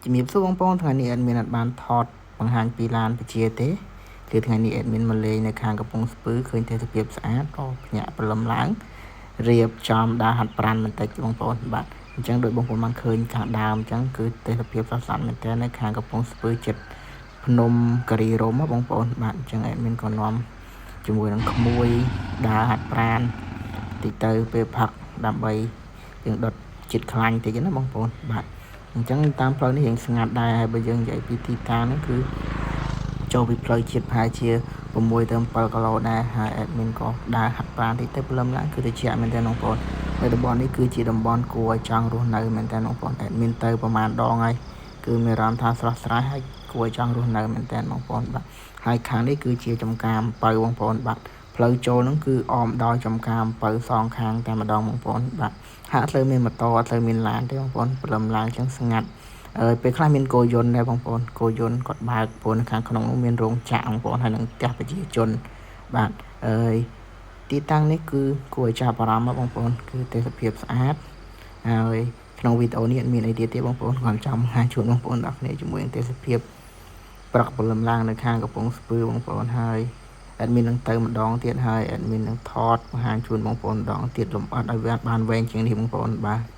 ជំរាបសួរបងប្អូនថ្ងៃនេះ admin អត់បានថតបង្ហាញពីឡានពជាទេគឺថ្ងៃនេះ admin មកលេងនៅខាងកំពង់ស្ពឺឃើញទេសភាពស្អាតក៏ភ្ញាក់ព្រលឹមឡើងរៀបចំដើរហាត់ប្រាណបន្តិចបងប្អូនបាទអញ្ចឹងដោយបងប្អូនបានឃើញខាងដើមអញ្ចឹងគឺទេសភាពស្រស់ស្អាតមែនទែននៅខាងកំពង់ស្ពឺចិត្តភ្នំគិរីរម្យបងប្អូនបាទអញ្ចឹង admin ក៏នាំជាមួយនឹងក្មួយដើរហាត់ប្រាណតិចទៅពេលផឹកដើម្បីយើងដុតជាតិខ្លាញ់តិចណាបងប្អូនបាទអញ្ចឹងតាមផ្លូវនេះរៀងស្ងាត់ដែរហើយបើយើងនិយាយពីទីតាំងហ្នឹងគឺចូលពីផ្លូវជាតិប្រហែលជា6ទៅ7គីឡូដែរហើយ admin ក៏ដើរហាត់ប្រាណតិចទៅព្រលឹមឡើងគឺត្រជាក់មែនទែនបងប្អូននៅតំបន់នេះគឺជាតំបន់គួរឲ្យចង់រស់នៅមែនទែនបងប្អូន admin ទៅប្រហែលដងហើយគឺមានអារម្មណ៍ថាស្រស់ស្រាយហើយគួរឲ្យចង់រស់នៅមែនទែនបងប្អូនបាទហើយខាងនេះគឺជាចំការអំពៅបងប្អូនបាទផ្លូវចូលហ្នឹងគឺអមដោយចំការអំពៅសងខាងតែម្ដងបងប្អូនបាទហាក់អត់សូវមានម៉ូតូអត់សូវមានឡានទេបងប្អូនព្រលឹមឡើងចឹងស្ងាត់ហើយពេលខ្លះមានគោយន្តដែរបងប្អូនគោយន្តគាត់បើកព្រោះនៅខាងក្នុងនោះមានរោងចក្របងប្អូនហើយនឹងផ្ទះប្រជាជនបាទអើយទីតាំងនេះគឺគួរឲ្យចាប់អារម្មណ៍បងប្អូនគឺទេសភាពស្អាតហើយក្នុងវីដេអូនេះអត់មានអីទៀតទេបងប្អូនគ្រាន់ចង់បង្ហាញជូនបងប្អូនដល់គ្នាជាមួយនឹងទេសភាពព្រឹកព្រលឹមឡើងនៅខាងកំពង់ស្ពឺបងប្អូនហើយ admin នឹងទៅម្ដងទៀតហើយ admin នឹងថតបង្ហាញជូនបងប្អូនម្ដងទៀតលំអិតឲ្យវាបានវែងជាងនេះបងប្អូនបាទ។